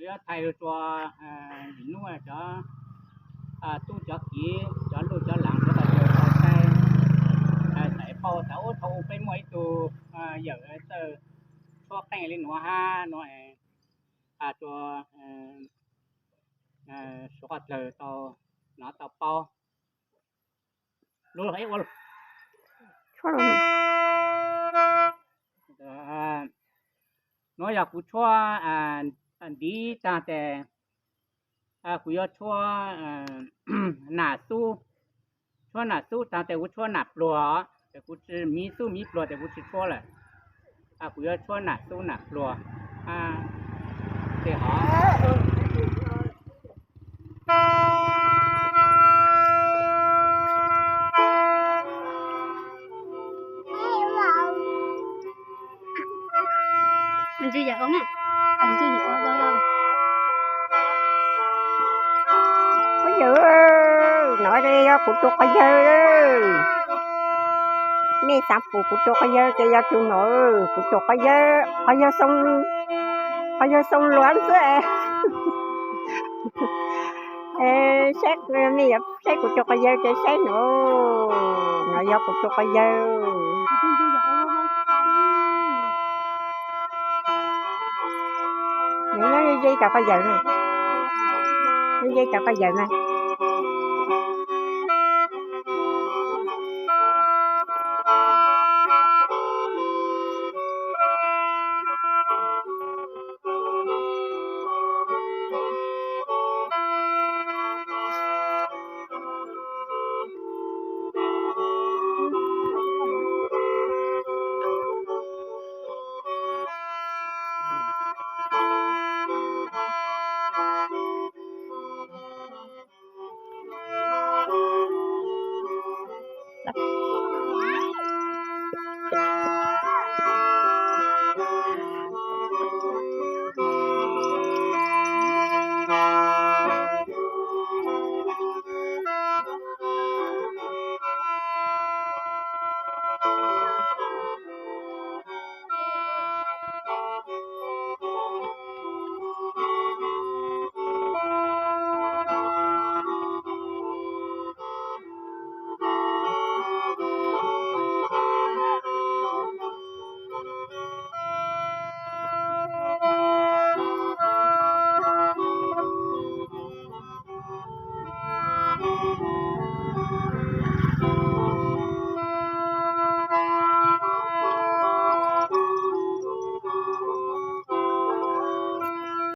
Yuav thaij rua, nim nuav cov tub cov kiv, cov luj cov laam sawv daws tau saib, txawm paub tas ub thaum ub peb muaj ib tug yawm txawj tshuab qeej li nuav hab nuav, rua suav qhov dlawg tau nov tau paub. Nuav yog kuv tshuab ntiv taag tes kuv yuav tshuab nam xub, tshuab nam xub taag tes kuv tshuab nam pluag, tes kuv tsi miv xub miv pluag tes kuv tsi tshuab lawm. Kuv yuav tshuab nam xub nam pluag. Tes hov Quab yawg, no yog kuv tus quab yawg. Mej xaav pum kuv tus quab yawg ces yog tus nuav, kuv tus quab yawg, quab yawg xoo, quab yawg xoo luav xwb. Saib, mej yuav saib kuv tus quab yawg ces saib nuav, no yog kuv tus quab yawg. Nyob ze cov quab yawg, nyob ze cov quab yawg na.